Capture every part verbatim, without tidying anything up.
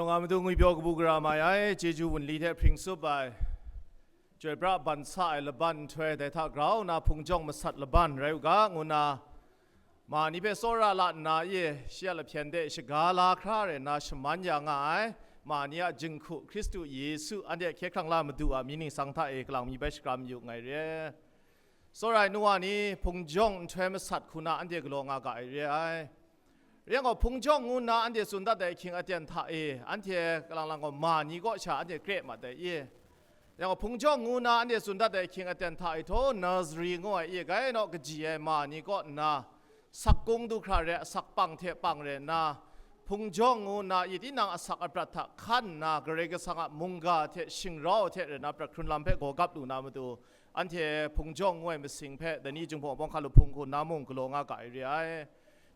Nga matu ngwi pyaw kabu gara mai ai, chyeju wunli hte hpring sup ai, chyoi pra ban sa ai laban nhtoi dai hta grau nna hpung jawng masat laban rai u ga, ngu nna ma ni hpe tsawra la nna, ye, shi a lahpyen de shaga la hkra rai nna shaman ya nga ai, ma ni a jinghku Hkristu Yesu anhte hkye hkrang la Madu a mying ningsang hta e kalang mi bai shakram yu nngai re. Tsawra ai nu wa ni, hpung jawng nhtoi masat hku na anhte galaw nga ga ai re ai. Rai yang gaw, hpung jawng ngu nna anhte tsun dat ai ahkying aten hta e, anhte kalang lang gaw ma ni kaw sha anhte kre mat ai i? Yang gaw, hpung jawng ngu nna anhte tsun dat ai ahkying aten hta e, htaw Nazari ngu ai i, gai naw kaji ai ma ni kaw nna, sakung du hkra re, asak pang hte pang re nna, hpung jawng ngu nna i, tinang asak aprat hta hkan nna, Karai Kasang a mungga hte shingrau hte re nna, prat hkrun lam hpe gaw gap lu na matu, anhte hpung jawng ngu ai masing hpe, dai ni Jinghpaw Wunpawng hkalup hpung hku na mung galaw nga ga ai re ai.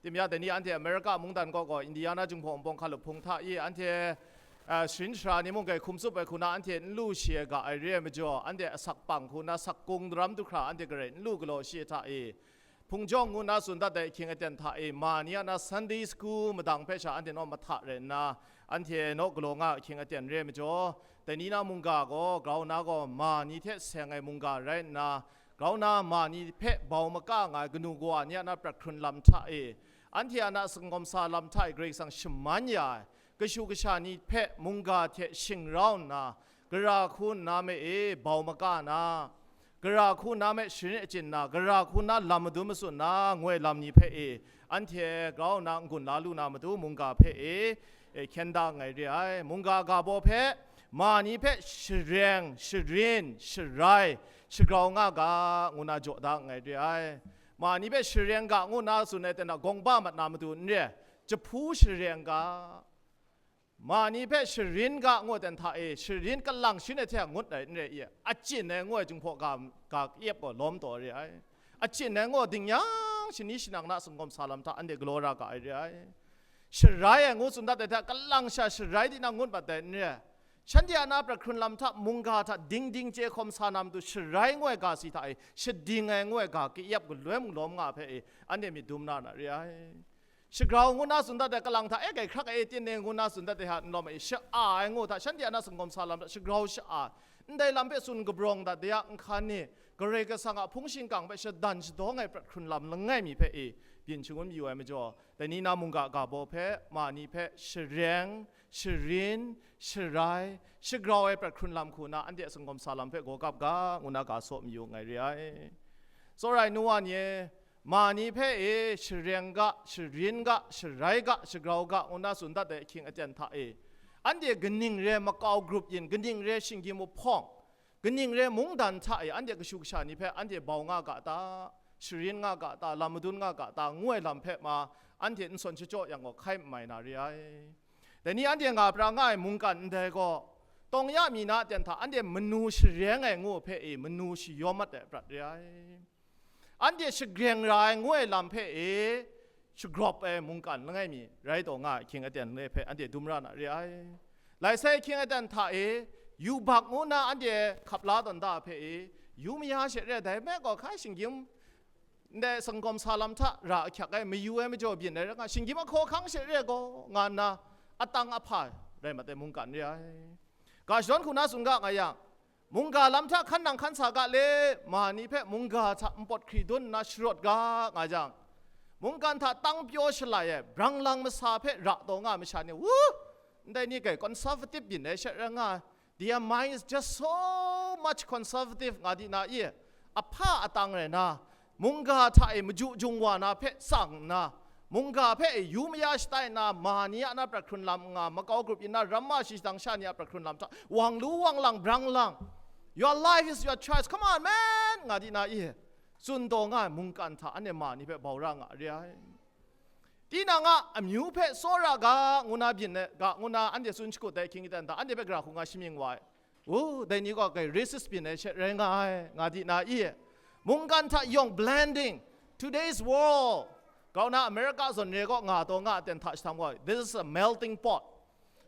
Timya dai ni anhte America mungdan kaw gaw, Indiana Jinghpaw Wunpawng hkalup hpung hta i, anhte, a, sharin shara ni mung gai hkum tsup ai hku na anhte n lu shi ai ga ai re ai majaw, anhte asak pang hku na sakung daram du hkra anhte garai n lu galaw shi ai hta i, hpung jawng ngu na tsun dat ai ahkying aten hta e, ma ni a na Sunday school madang hpe sha anhte naw mahta rai nna, anhte naw galaw nga ahkying aten re ai majaw, dai ni na mungga gaw, grau na gaw, ma ni hte seng ai mungga rai nna, grau na ma ni hpe bau maka nga ai kanu kawa ni a na prat hkrun lam hta e, anhte a na singawm sa lam hta e Karai Kasang shaman ya ai, kashu kasha ni hpe mungga hte shingrau nna, gara hku nna me e bau maka na, gara hku nna me sharin achyin na, gara hku nna lam madun matsun na, ngoi lam ni hpe e, anhte grau nna n-gun la lu na matu mungga hpe e, e hkyen da nngai re ai. Mungga ga baw hpe, ma ni hpe shareng, sharin, sharai, shagrau nga ga, ngu na jaw da nngai re ai. Ma ni hpe shareng ga ngu na tsun ai ten a, gawng ba mat na matu n re, jahpu shareng ga, ma ni hpe sharin ga ngu ai ten hta e, sharin kalang sharin ai hte a ngut ai n re i, achyin ai ngu ai Jinghpaw ga, ga ka-yep gaw lawm taw re ai. Achyin ai ngu ding yang shani shanang na singawm sa lam hta anhte galaw ra ga ai re ai. Sharai ai ngu tsun dat ai hta, kalang sha sharai di na ngut mat ai n re. Shanhte a na prat hkrun lam hta, mungga hta ding ding chye hkawm sa na matu, sharai ngu ai ga si hta e, shading ai ngu ai ga ka-yep galoi mung lawm nga hpe e, anhte myit dum na na re ai. Shagrau ngu na tsun dat ai kalang hta, e, gai hkrak e, tinne ngu na tsun dat ai hta n lawm ai, sha-a ai ngu hta, shanhte a na singawm sa lam hta shagrau sha-a, ndai lam hpe tsun kabrawng dat de a, nhkan ni, Karai Kasang a hpung shingkang hpe shadan shadawng ai prat hkrun lam langai mi hpe e, byin shangun mayu ai majaw, dai ni na mungga ga baw hpe, ma ni hpe shareng, sharin, sharai, shagrau ai prat hkrun lam hku na, anhte a singawm sa lam hpe gaw gap ga, ngu na ga saw mayu nngai re ai. Tsawra ai nu wa ni e, ma ni hpe e shareng ga, sharin ga, sharai ga, shagrau ga, ngu na tsun dat ai ahkying aten hta e, anhte kaning re makau grup yin, kaning re shinggyim wuhpawng, kaning re mungdan hta e anhte kashu kasha ni hpe anhte bau nga ga ta, sharin nga ga ta, lam madun nga ga ta, ngu ai lam hpe ma, anhte n sawn shachyaw yang gaw hkai n mai na re ai. Dai ni anhte nga pra nga ai mungkan ndai gaw, tawng ya mi na aten hta anhte manu shareng ai ngu hpe e manu shayawm mat ai prat re ai. Anhte shagreng ra ai ngu ai lam hpe e shagrawp ai mungkan langai mi rai taw nga ai ahkying aten le hpe anhte dum ra na re ai. Lai sai ahkying aten hta e yubak ngu na anhte hkap la tawn da hpe e, yu maya she re ai, dai me gaw hkai shinggyim ndai singawm sa lam hta ra ahkyak ai, mayu ai majaw byin ai rai nga, shinggyim ahkaw hkang she re ai gaw, nga nna atang ahpa rai mat ai mungkan re ai. Ga shadawn hku na tsun ga nga yang, mungga lam hta hkan nang hkan sa ga le, ma ni hpe mungga hta npawt hkri dun nna sharawt ga nga jang, mungkan hta tang pyaw shalai ai brang lang masa hpe ra taw nga ai masha ni, wu, ndai ni kai conservative byin ai she rai nga, their mind is just so much conservative, nga di na i? Ahpa atang rai na, mungga hta e maju jung wa na hpe tsang nna, mungga hpe e yu maya shatai nna, ma ni a na prat hkrun lam n nga, makau grup yin na ramma shi shadang sha ni a prat hkrun lam hta wang lu wang lang brang lang, "Your life is your choice, come on man," nga di na i? Tsun taw nga ai mungkan hta anhte ma ni hpe bau ra nga re ai. Tinang a amyu hpe tsawra ga ngu na byin ai ga ngu na anhte tsun shakut ai ahkying aten hta, anhte hpe gara hku nga shamying wa ai. U, dai ni gaw kai racist byin ai she rai nga ai, nga di na i? Mungkan hta yawng blending, today's world, grau na America zawn re kaw nga taw nga aten hta shahtang gaw, this is a melting pot.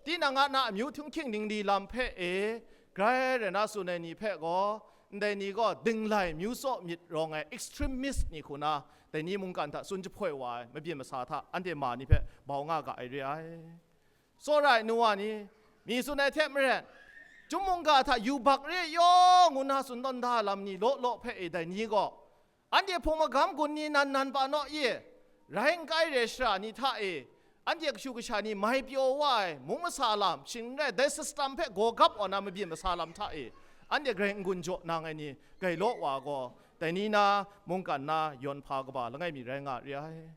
Tinang a na amyu htunghking ningli lam hpe e, grai rai na tsun ai ni hpe gaw, ndai ni gaw dinglai myu tsaw myit rawng ai extremist ni hku na, dai ni mungkan hta tsun jahpoi wa ai mabyin masa hta anhte ma ni hpe bau nga ga ai re ai. Tsawra ai nu wa ni, mi tsun ai hte maren, chyum mungga hta yubak re yaw ngu na tsun tawn da lam ni law law hpe e dai ni gaw, anhte hpung magam gun ni nan nan pa naw i, rai n kai re shara ni hta e, anhte kashu kasha ni mai pyaw wa ai mung masa lam, shing n rai dai system hpe gaw gap wa na mabyin masa lam hta e, anhte grai n-gun jaw nang ai ni grai law wa gaw, dai ni na mungkan na yawn hpa kaba langai mi rai nga re ai.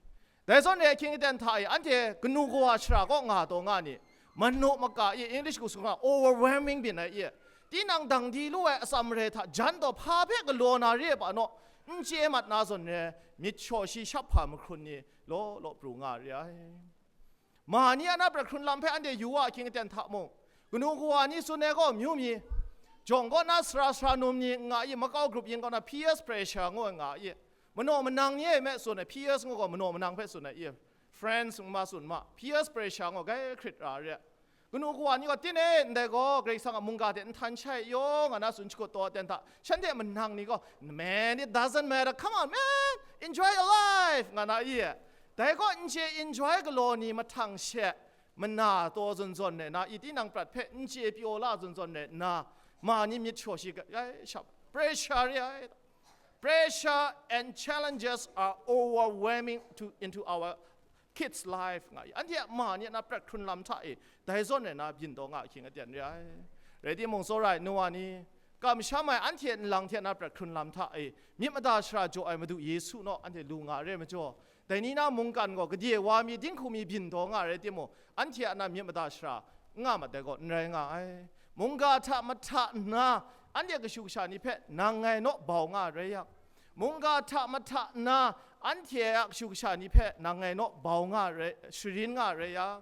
Dai zawn e ahkying aten hta e anhte kanu kawa shara kaw nga taw nga ni, manu maka i, English ku sung nga overwhelming byin ai i, tinang dang di lu ai atsam re hta jan taw hpa hpe galaw na re ai pa naw, n chye mat na zawn re, myit shaw shi shap hpa mahkrun ni law law pru nga re ai. Ma ni a na prat hkrun lam hpe anhte yu wa ahkying aten hta mung, kanu kawa ni tsun ai gaw amyu mi, jawng kaw na sara sara num ni nga i, makau grup yin kaw na peer pressure ngu ai nga i, manaw manang ni e me tsun ai, peers ngu gaw manaw manang hpe tsun ai i, friends ngu ma tsun ma, peer pressure ngu gai hkrit ra re. Kanu kawa ni gaw, tin e, ndai gaw Karai Kasang a mungga hte nhtan shai yaw nga na tsun shakut taw aten hta, shanhte manang ni gaw, man, it doesn't matter, come on man, enjoy your life, nga na i, dai gaw n chye enjoy galaw ni mahtang she, mana taw zawn zawn re na, i tinang prat hpe n chye pyaw la zawn zawn re na, ma ni myit shaw shi ga, ai, shap, pressure re ai. Pressure and challenges are overwhelming to, into our kids' life nga i, anhte a ma ni a na prat hkrun lam hta e, dai zawn re na byin taw nga ahkying aten re ai. Rai timung, tsawra ai nu wa ni, kamsham ai anhte nlang hte na prat hkrun lam hta e, myit mada shara jaw ai Madu Yesu naw anhte lu nga re ai majaw, dai ni na mungkan gaw gade wa mi, dinghku mi byin taw nga rai timung, anhte a na myit mada shara n nga mat dai gaw n rai nga ai. Mungga hta mahta nna, anhte kashu kasha ni hpe nang ngai naw bau nga rai yang, mungga hta mahta nna, anhte a kashu kasha ni hpe nang ngai naw bau nga rai, sharin nga rai yang,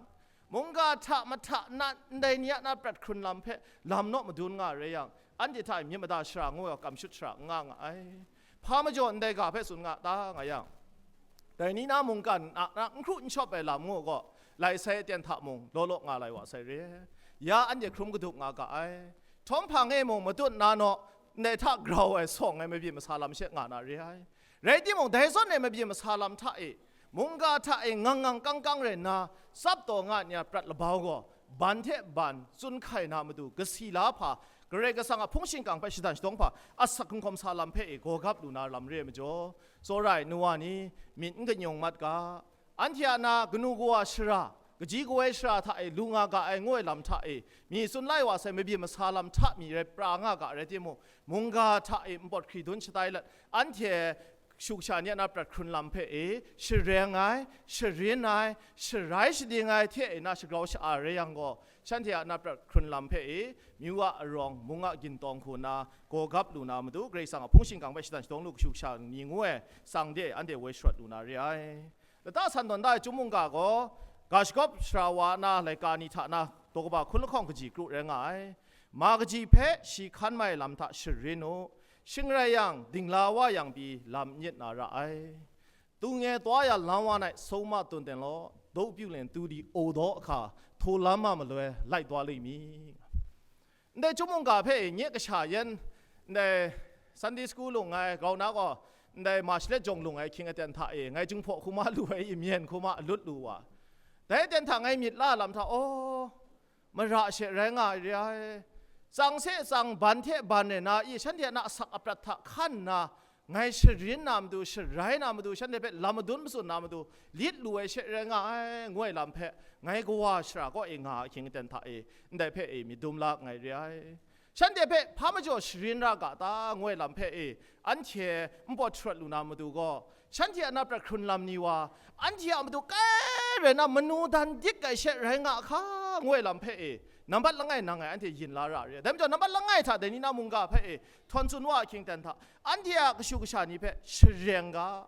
mungga hta mahta nna ndai ni a na prat hkrun lam hpe lam naw madun nga rai yang, anhte hta e myit mada shara ngu ai kam shut shara n nga nga ai. Hpa majaw ndai ga hpe tsun nga ta nga yang, dai ni na mungkan a na n hkru n shawp ai lam ngu gaw, lai sai aten hta mung law law nga lai wa sai re. Ya anhte hkrum kadup nga ga ai. Htawm hpang e mung matut na naw, ndai hta grau ai sawng ai mabyin masa lam she nga na re ai. Rai timung, dai zawn e mabyin masa lam hta e, mungga hta e ngang ngang kang kang rai nna, tsap taw nga ni a prat labau gaw, ban hte ban tsun hkai na matu, kasi la hpa, Karai Kasang a hpung shingkang hpe shadang shadawng hpa, asak hkunghkawm sa lam hpe e gaw gap lu na lam re ai majaw, tsawra ai nu wa ni, myit n kanyung mat ga, anhte a na kanu kawa shara, kaji kawai shara hta e lu nga ga ai ngu ai lam hta e, mi tsun lai wa sai mabyin masa lam hta mi rai pra nga ga rai timung, mungga hta e npawt hkri dun shatai let, anhte shu kasha ni a na prat hkrun lam hpe e shareng ai, sharin ai, sharai shading ai hte e na shagrau sha-a rai yang gaw, shanhte a na prat hkrun lam hpe e myu a arawng, mung a gintawng hku nna gaw gap lu na matu, Karai Kasang a hpung shingkang hpe shadang shadawng lu kashu kasha ni ngu ai tsang de anhte woi sharawt lu na re ai. Lata san tawn da ai Chyum mungga gaw, ga shagawp sara wa na laika ni hta na daw kaba hkun lahkawng kaji kru rai nga ai. Ma kaji hpe shi hkan mai lam hta sharin u, shing rai yang, dingla wa yang pyi lam n yit na ra ai. Tu nge twa ya lam wa nai soma tun ten law, dau pyu len tu di o daw hka, htaw lam ma maloi, lai taw lu mi. Ndai Chyum mungga hpe e nye kasha yan, ndai Sunday school lung ai, grau na gaw, ndai March let jawng lung ai hkying aten hta e, ngai Jinghpaw hku ma lu ai, i myen hku ma lut lu wa. Dai aten hta ngai myit la lam hta, aw, mara she rai nga ai re ai. Tsang se tsang, ban hte ban re na i, shanhte a na asak aprat hta hkan nna, ngai sharin na matu, sharai na matu, shanhte hpe lam madun matsun na matu, lit lu ai she rai nga ai, ngu ai lam hpe, ngai kawa shara kaw e nga ahkying aten hta e, ndai hpe e myit dum la nngai re ai. Shanhte hpe hpa majaw sharin ra ga ta, ngu ai lam hpe e, anhte npawt sharawt lu na matu gaw, shanhte a na prat hkrun lam ni wa, anhte a matu kai rai na manu dan dik ai she rai nga hka, ngu ai lam hpe e, nambat langai nang ngai anhte yin la ra re ai. Dai majaw, nambat langai hta dai ni na mungga hpe e, htawn tsun wa ahkying aten hta, anhte a kashu kasha ni hpe shareng ga,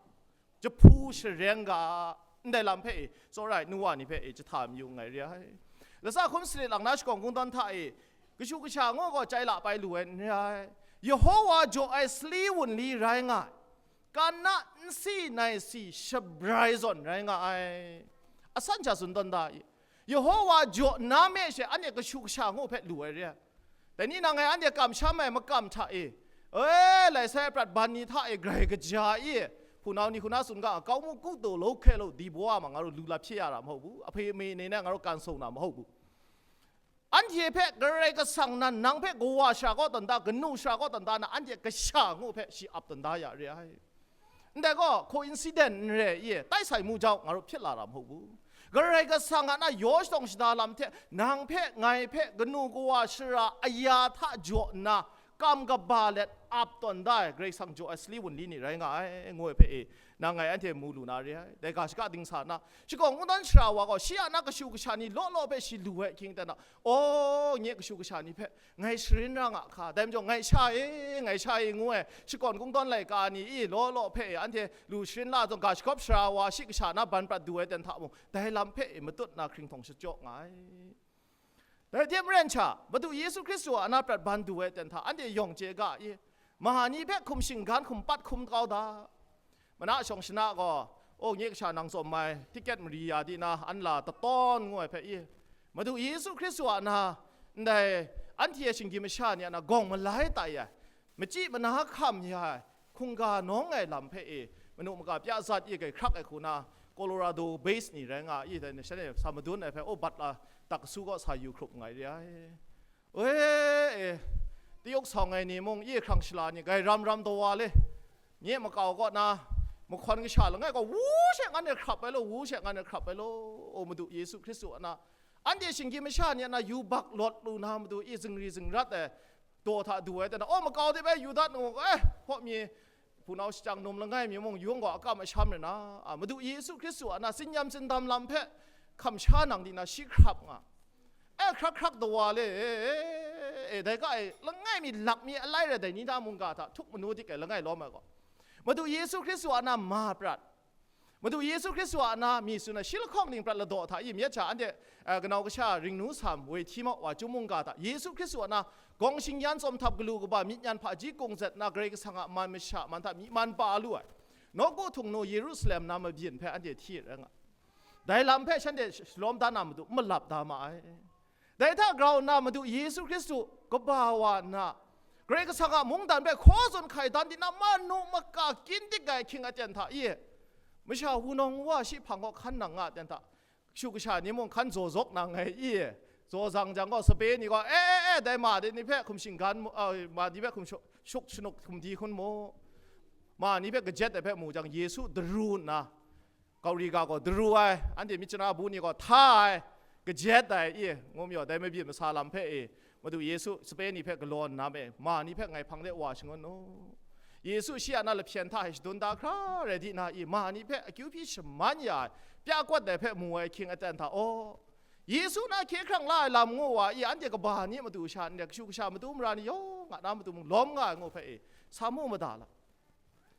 jahpu shareng ga, ndai lam hpe e, tsawra ai nu wa ni hpe e, jahta mayu nngai re ai. Lasa hkum sanit lang na shakawng kungdawn hta e, kashu kasha ngu gaw chyai la pai lu ai n re ai. Yehowa jaw ai sali wunli rai nga ai. Kan na nsi nai si shabrai zawn rai nga ai. Asan sha tsun tawn da i. Yehowa jaw nna me she anhte kashu kasha ngu hpe lu ai re ai. Dai ni na ngai anhte kamsham ai makam hta e, e, lai sai prat ban ni hta e grai kaja i, hpunau ni hku na tsun ga, kau mu ku taw lo hkre lo, di baw a ma nga ru lu lap hpye ya ra mahu bu, ahpe me ni na nga ru kan song na mahu bu. Anhte hpe Karai Kasang nan nang hpe kawa shara kaw tawn da, kanu shara kaw tawn da na, anhte kasha ngu hpe shi ap tawn da ya re ai. Ndai gaw coincident n re i, tai sai mu jau, nga rup hpyit la ra mahu bu. Karai Kasang a na yaw shatawng shada lam hte nang hpe, ngai hpe, kanu kawa shara aya hta jaw nna, kam kaba let ap tawn da ai Karai Kasang jaw ai sali wunli ni rai nga ai, ngu ai hpe e, nang ngai anhte mu lu na re ai. Dai ga shaka ding sa na, shakawn kungdawn shara wa gaw, shi a na kashu kasha ni law law hpe shi lu ai hkying ten na, aw, nye kashu kasha ni hpe ngai sharin ra nga hka, dai majaw ngai sha e, ngai sha e, ngu ai, shakawn kungdawn laika ni i law law hpe e, anhte lu sharin la zong, ga shagawp shara wa shi kasha na ban prat du ai ten hta mung, dai lam hpe e matut na hkringhtawng shachyaw nga ai. Dai hte maren sha, Madu Yesu Hkristu a na prat ban du ai ten hta, anhte yawng chye ga i, mahani hpe hkum shinggan hkum pat hkum kau da. Mana shawng shana gaw, o, nye kasha nang tsawm ai, tiket mari ya di na, an la tatawn ngu ai hpe i, Madu Yesu Hkristu a na, ndai, anhte shinggyim masha ni a na gawng malai tai ai, machyi mana hkam ya ai, hkungga nawng ai lam hpe e, manu maka pya zat i gai hkrak ai hku na, Colorado base ni rai nga i, dai ni shanhte sa madun ai hpe, o, bat la, tak kasu kaw sa yu hkrup nngai re ai. E, e, tayuk sawng ai ni mung, i hkrang shala ni, gai ram ram tawa le, nye makau kaw na, mahkawn kasha langai gaw, wu she ngan e hkrap ai law, wu she ngan e hkrap ai law, o Madu Yesu Hkristu a na, anhte shinggyim masha ni a na yubak lawt lu na matu i zingri zingrat ai, daw hta du ai, tana, o, makau de bai yu dat ngu, eh, hpaw mi, hpunau shachyang num langai mi mung, yung gaw akam asham rai na, a, Madu Yesu Hkristu a na, tsinyam tsindam lam hpe hkam sha nang di na, shi hkrap nga. Eh, hkrak hkrak dawa le, eh, eh, eh, dai ga e, langai mi, lak mi, alai rai dai ni da mungga hta, htuk manu dik ai, langai lawm ai gaw. Madu Yesu Hkristu a na ma prat. Madu Yesu Hkristu a na mi tsun ai, shi lahkawng ning prat ladaw hta i myit sha, anhte, eh, kanau kasha ringnu sam woi hti mau wa, chyum mungga hta, Yesu Hkristu a na gawng shingyan tsawm htap galu kaba myit nyan hpaji kungzet na, Karai Kasang a man masha man hta myi man pa lu ai, nawku htung nu Yerusalem na mabyin hpe anhte hti rai nga. Dai lam hpe shanhte shalawm da na matu n malap da ma ai. Dai hta grau nna Madu Yesu Hkristu kaba wa nna, Karai Kasang a mungdan hpe hkaw zawn hkai dan di na, manu maka kyin dik ai ahkying aten hta i, masha wunawng wa shi hpang kaw hkan nang nga aten hta, kashu kasha ni mung hkan zaw zawk nang ai i, zaw zang jang gaw, sape ni gaw, e, e, e, dai ma de ni hpe hkum shinggan mu, a, ma ni hpe hkum shuk, shuk shanuk hkum di hkun mu, ma ni hpe kajet ai hpe mu jang, Yesu daru nna, Kauri ga gaw daru ai, anhte myit chara bu ni gaw hta ai, kajet ai i, ngu mayaw, dai mabyin masa lam hpe i, Madu Yesu sape ni hpe galaw nna me, ma ni hpe ngai hpang de wa shangun u. Yesu shi a na lahpyen hta e shadun da hkra rai di na i, ma ni hpe akyu hpyi shaman ya ai, pya kawt ai hpe mu ai ahkying aten hta aw, Yesu na hkye hkrang la ai lam ngu wa i, anhte kaba ni matu sha ndai, kashu kasha matu mara ni yawng a na matu mung lawm nga ai ngu hpe i, sa mu mada la.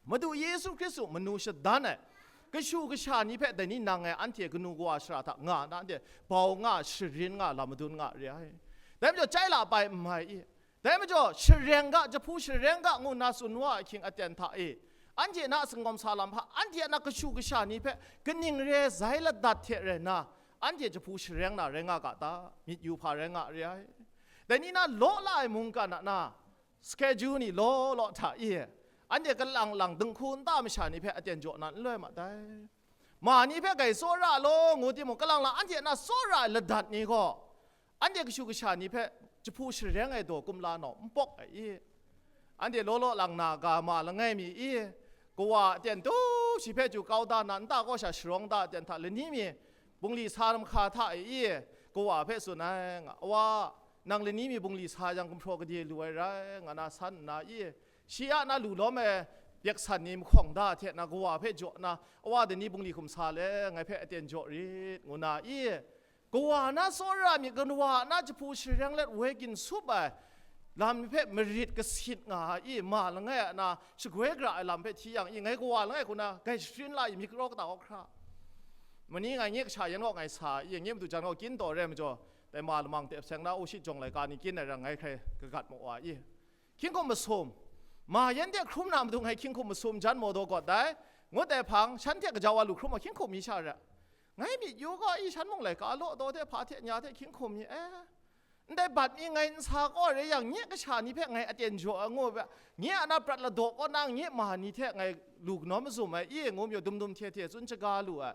Madu Yesu Hkristu manu shadan ai kashu kasha ni hpe dai ni nang e anhte kanu kawa shara hta nga na, anhte bau nga, sharin nga, lam madun nga re ai. Dai majaw, chyai la bai n mai i. Dai majaw, shareng ga, jahpu shareng ga ngu nna tsun wa ahkying aten hta e, anhte na a singawm sa lam hpa, anhte a na kashu kasha ni hpe kaning re zai ladat hte rai nna, anhte jahpu shareng na rai nga ga ta? Myit yu hpa rai nga re ai. Dai ni na law la ai mungkan a na, schedule ni law law hta i, anhte kalang lang dinghku nta masha ni hpe aten jaw na n loi ma dai. Ma ni hpe gai tsawra law ngu timung, kalang lang anhte na tsawra ai ladat ni gaw, anhte kashu kasha ni hpe jahpu shareng ai daw kumla naw n pawk ai i. Anhte law law lang na ga ma langai mi i, kawa aten tu shi hpe chyu kau da na, nta kaw sha sharawng da aten hta lani mi, bungli sa mahka hta e i, kawa hpe tsun ai, nga, "Awa, nang lani mi bungli sa yang gumhpraw gade lu ai rai," nga na san nna i, shi a na lu lawm ai byaksan ni mahkawng da hte na kawa hpe jaw na, "Awa, dai ni bungli hkum sa le, ngai hpe aten jaw rit," ngu na i, kawa na tsawra myit, kawa na jahpu shareng let woi ginsup ai lam hpe marit kasit nga ai i, ma langai a na shagoi gara ai lam hpe hti yang i, ngai kawa langai hku na gai sharin la i, myit karaw kata kaw hkra. Mani ngai nye kasha yan kaw ngai sa i, nye madu jan kaw kyin taw re ai majaw, dai ma lamang te seng na u shi jawng laika ni kyin ai rang ngai hkrai kagat maw wa i. Hkying hkum masum, ma yan de hkrum na matu ngai hkying hkum masum jan maw daw gawt dai, ngut ai hpang, shan hte gaja wa lu hkrum ai hkying hkum mi sha re. Ngai myit yu gaw i, shan mung laika law daw hte hpa hte nya hte hkying hkum mi, eh, ndai bat mi ngai n sa kaw re yang, nye kasha ni hpe ngai aten jaw ai ngu ai, nye a na prat ladaw kaw nang, nye ma ni hte ngai lu kanawn mazum ai i, ngu majaw dum dum hte hte tsun shaga lu ai.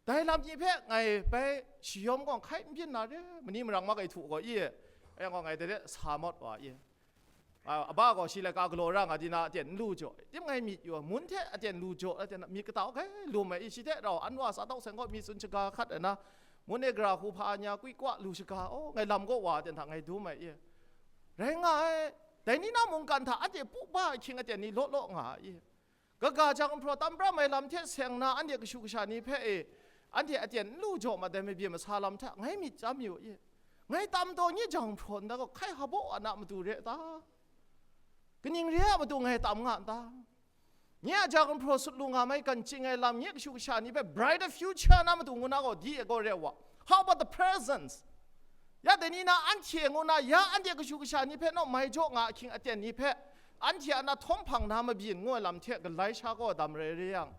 Dai lam ni hpe ngai bai shayawm gaw hkai n byin na re, mani marang mak ai htu gaw i, e gaw ngai dai de sa mawt wa i. A, aba gaw shi laika galaw ra nga di na aten n lu jaw, tim ngai myit yu, mun hte aten lu jaw, aten myit kata hkai lum ai i, shi hte rau an wa sa tau seng gaw mi tsun shaga hkat ai na, mun e gara hku hpa nya kui kwa lu shaga, o, ngai lam gaw wa aten hta ngai dum ai i. Rai nga ai, dai ni na mungkan hta anhte pu ba ahkying aten ni law law nga ai i. Kaga jang hpraw tam pram ai lam hte seng na anhte kashu kasha ni hpe e, anhte aten n lu jaw mat ai mabyin masa lam hta ngai myit chyam yu i. Ngai tam taw nye jang hpraw nta gaw hkai hpaw a na matu re ta? Kaning re a matu ngai tam nga n ta? Nye a jang hpraw sut lu nga mai kan ching ai lam, nye kashu kasha ni hpe brighter future na matu ngu na gaw di e gaw re wa. How about the presence? Ya dai ni na anhte ngu na, ya anhte kashu kasha ni hpe naw mai jaw nga ahkying aten ni hpe, anhte a na htawm hpang na mabyin ngu ai lam hte galai sha gaw dam rai re yang,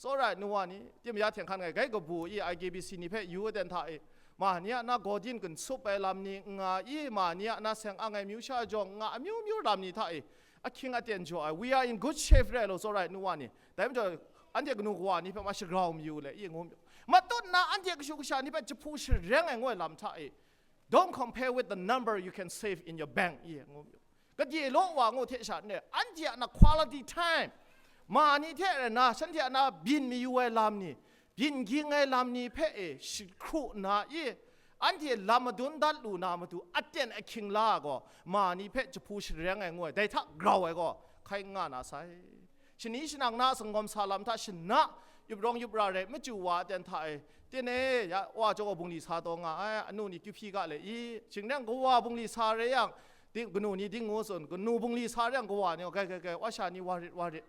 tsawra ai nu wa ni, tim ya hten hkan ngai gai kabu i I K B C ni hpe yu aten hta e, ma ni a na gaw din gun sup ai lam ni n nga i, ma ni a na seng ang ai myu sha jawng n nga amyu myu lam ni hta e, ahkying aten jaw ai, we are in good shape re lo, tsawra ai nu wa ni. Dai majaw, anhte kanu kawa ni hpe ma shagrau mayu le, i ngu mayu. Matut na anhte kashu kasha ni hpe jahpu shareng ai ngu ai lam hta e, don't compare with the number you can save in your bank, i ngu mayu. Kadye law wa ngu hte sha n re, anhte a na quality time, ma ni hte rai na, shanhte a na byin mayu ai lam ni, byin ging ai lam ni hpe e shi hkru nna i, anhte lam madun dat lu na matu aten ahkying la gaw, ma ni hpe jahpu shareng ai ngu ai, dai hta grau ai gaw, hkai n nga na sai. Shani shanang na a sanggawm sa lam hta shana, yup rawng yup ra rai, machyu wa aten hta e, tin e, ya, wa jaw gaw bungli sa taw nga ai, anu ni kyu hpyi ga le i, shing rai yang, kawa bungli sa rai yang, di-, kanu ni ding ngu tsun, kanu bungli sa rai yang, kawa ni, gai, gai, gai, wa sha ni wa rit, wa rit,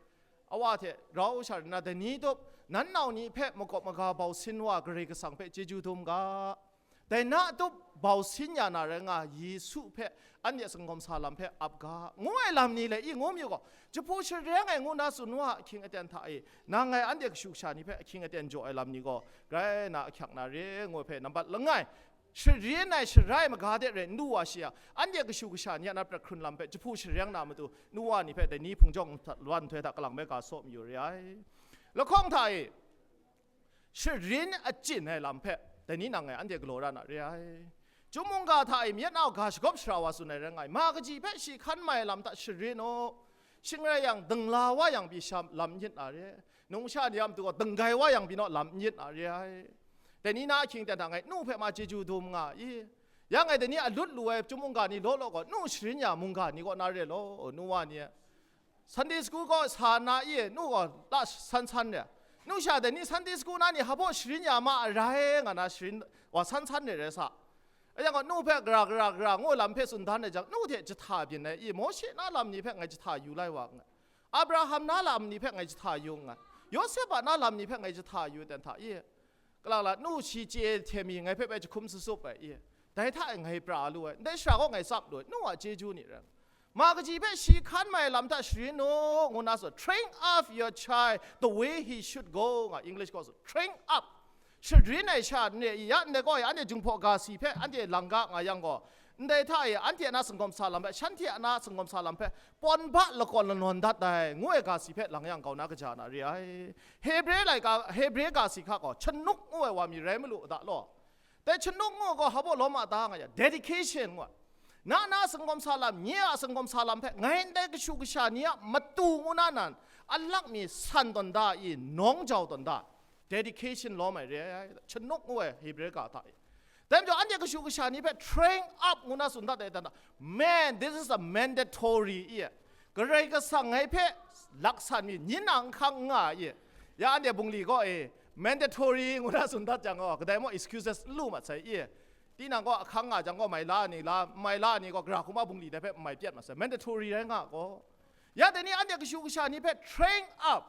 a wa hte rau sha rai na, dai ni tup, nan nau ni hpe makawp maga bau sin wa Karai Kasang hpe chyeju dum ga. Dai na tup bau sin ya na rai nga, Yesu hpe anhte sanggawm sa lam hpe ap ga, ngu ai lam ni le i ngu mayu gaw, jahpu shareng ai ngu na tsun wa ahkying aten hta e, nang ngai anhte kashu kasha ni hpe ahkying aten jaw ai lam ni gaw, grai na ahkyak na re ngu ai hpe nambat langai, sharin ai sharai maga de rai n du wa shi yang, anhte kashu kasha ni a na prat hkrun lam hpe jahpu shareng na matu, nu wa ni hpe dai ni hpung jawng hta, lwan nhtoi hta kalang me ga saw mayu re ai. Lahkawng hta e, sharin achyin ai lam hpe, dai ni nang ngai anhte galaw ra na re ai. Chyum mungga hta e myit nau ga shagawp shara wa tsun ai rai nga ai, ma kaji hpe shi hkan mai ai lam hta sharin u, shing rai yang, dingla wa yang pyi sha lam n yit na re, numsha ni a matu gaw dinggai wa yang pyi naw lam n yit na re ai. Dai ni na ahkying ten hta ngai nu hpe ma chyeju dum nga i, ya ngai dai ni a lut lu ai chyum mungga ni law law gaw, nu sharin ya mungga ni kaw na re law, nu wa ni, Sunday school gaw sa na i, nu gaw la san san re. Nu sha dai ni Sunday school na ni hpaw sharin ya ma a rai nga na sharin wa san san re rai sa. A yang gaw nu hpe gara, gara, gara ngu lam hpe tsun dan ai jang, nu hte jahta byin ai i, Mawshe na lam ni hpe ngai jahta yu lai wa nngai. Abraham na lam ni hpe ngai jahta yu nngai. Yawsep a na lam ni hpe ngai jahta yu ten hta i. Kalang la, nu shi chye hte mi ngai hpe bai jahkum sasup ai i, dai hta e ngai pra lu ai, ndai shara gaw ngai tsap lu ai, nu a chyeju ni rai. Ma kaji hpe shi hkan mai lam hta sharin u, ngu na tsun, train up your child the way he should go, nga English gaw tsun, train up. Sharin ai sha n re i, ya ndai gaw e, anhte Jinghpaw ga si hpe anhte lang ga nga yang gaw, ndai hta e, anhte a na sanggawm sa lam hpe, shanhte a na sanggawm sa lam hpe, pawn ba lakawn lanawn dat ai, ngu ai ga si hpe lang yang kau na kaja na re ai. Hebre laika, Hebre ga si hka gaw, chanuk ngu ai wa mi rai malu da law. Dai chanuk ngu gaw hpa baw lawm a ta nga ya, dedication ngu ai. Na na sanggawm sa lam, nye a sanggawm sa lam hpe, ngai ndai kashu kasha ni a matu ngu na nan, a lak mi san tawn da i, nawng jau tawn da, dedication lawm ai re ai, chanuk ngu ai Hebre ga hta e. Dai majaw, anhte kashu kasha ni hpe train up ngu na tsun dat ai dan da, man, this is a mandatory i, Karai Kasang ngai hpe laksan mi, nyin a n hkang n nga ai i, ya anhte bungli gaw e, mandatory ngu na tsun dat jang gaw, kadai maw excuses n lu mat sai i, tinang gaw ahkang nga jang gaw mai la ni la, mai la ni gaw, gara hkuma bungli dai hpe mai pyat mat sai, mandatory rai nga gaw. Ya dai ni anhte kashu kasha ni hpe train up,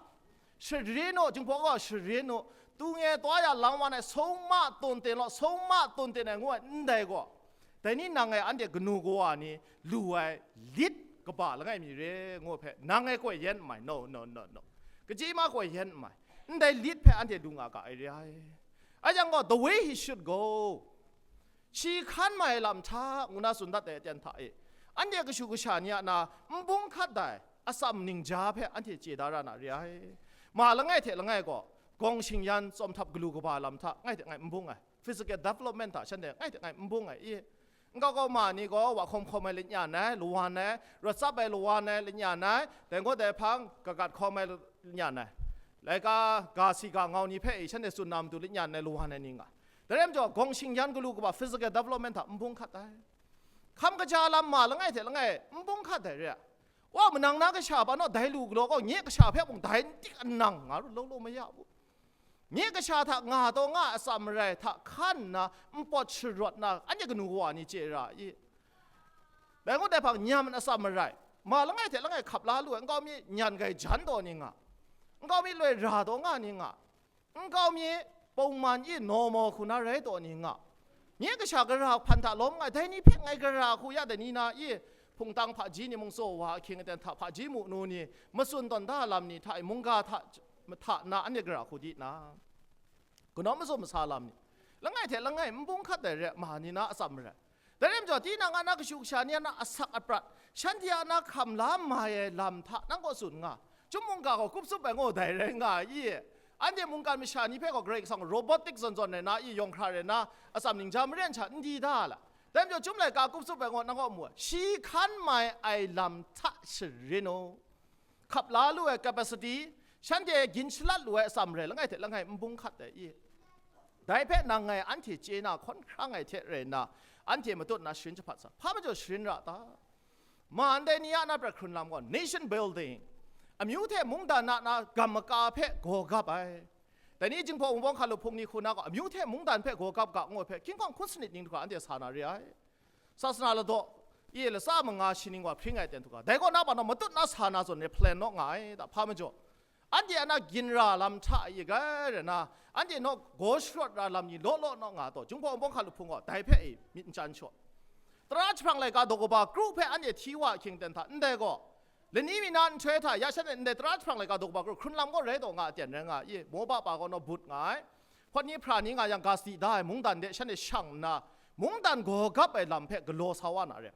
sharin u, Jinghpaw gaw sharin u, tu nge twa ya lang wan ai, sung ma tun ten law, sung ma tun ten ai ngu ai, ndai gaw, dai ni nang e anhte kanu kawa ni lu ai lit kaba langai mi re ngu hpe, nang e koi yen n mai, no, no, no, no. Kaji ma koi yen n mai, ndai lit hpe anhte lu nga ga ai re ai. A yang gaw, the way he should go, shi hkan mai lam hta ngu na tsun dat ai aten hta e, anhte kashu kasha ni a na n bung hkat ai atsam ningja hpe anhte chye da ra na re ai. Ma langai hte langai gaw, gawng shingyan tsawm htap galu kaba lam hta, ngai hte ngai n bung ai, physical development hta shanhte ngai hte ngai n bung ai i. Nkau kau ma ni gaw wa hkawm hkawm ai lanyan ai, lawan ai, rawt tsap ai lawan ai lanyan ai, dai gaw dai hpang kagat hkawm ai lanyan ai, laika ga si ga ngau ni hpe i shanhte tsun na matu lanyan ai lawan ai ni nga. Dai rai majaw, gawng shingyan galu kaba physical development hta n bung hkat ai. Hkam kaja lam ma langai hte langai n bung hkat ai re ai. Wa manang na kasha pa naw dai lu galaw gaw, nye kasha hpe mung dai n tik anang nga ru law law maya u. Nye kasha hta nga taw nga ai atsam marai hta hkan nna npawt sharawt na anhte kanu kawa ni chye ra i. Dai ngut dai hpang nyam atsam marai, ma langai hte langai hkap la lu ai, nkau mi nyan gai jan taw ni nga, nkau mi loi ra taw nga ni nga, nkau mi pawman i normal hku na rai taw ni nga, nye kasha gara hpan hta lawm nga ai, dai ni hpe ngai gara hku ya dai ni na i, hpungtang hpaji ni mung tsaw wa ahkying aten hta hpaji mu nu ni, matsun tawn da lam ni hta i, mungga hta, hta na anhte gara hku di na, kanaw mazum masa lam ni, langai hte langai n bung hkat ai re ai ma ni na atsam marai. Dai rai majaw, tinang a na kashu kasha ni a na asak aprat, shanhte a na hkam la mai ai lam hta nang kaw tsun nga. Chyum mungga gaw kup tsup ai ngaw dai rai nga ai i? Anhte mungkan masha ni hpe gaw Karai Kasang robotic zawn zawn rai na i, yawng hkra rai na, atsam ningja maren sha n di da la? Dai majaw, Chyum laika kup tsup ai ngaw nang kaw mu ai, shi hkan mai ai lam hta sharin u. Hkap la lu ai capacity, shanhte gin shalat lu ai atsam rai langai hte langai n bung hkat ai i? Dai hpe nang ngai anhte chye na hkawn hkrang ai hte rai nna, anhte matut na sharin jahpat sa, hpa majaw sharin ra ta? Ma ndai ni a na prat hkrun lam gaw nation building, amyu hte mungdan a na gam maka hpe gaw gap ai. Dai ni Jinghpaw Wunpawng hkalup hpung ni hku na gaw, amyu hte mungdan hpe gaw gap ga ngu ai hpe, hkying hkawng hkun sanit ning hkra anhte sa na re ai. Sasana ladaw e latsa manga shi ning wa hpring ai ten htuga, dai kaw na pa naw matut na sa na zawn re plan naw nga ai da, hpa majaw, anhte a na ginra lam hta i gai rai na, anhte naw gaw sharawt ra lam ni law law naw nga taw, Jinghpaw Wunpawng hkalup hpung gaw dai hpe i myit n chyan shaw. Tara jahprang laika daw kaba kru hpe anhte hti wa ahkying ten hta, ndai gaw, lani mi na nhtoi hta ya shanhte ndai tara jahprang laika daw kaba kru hkrun lam gaw rai taw nga aten rai nga i, Moba pa gaw naw but nga ai. Hpawt ni hpra ni nga yang, ga sadi da ai mungdan de shanhte shang nna, mungdan gaw gap ai lam hpe galaw sa wa na re.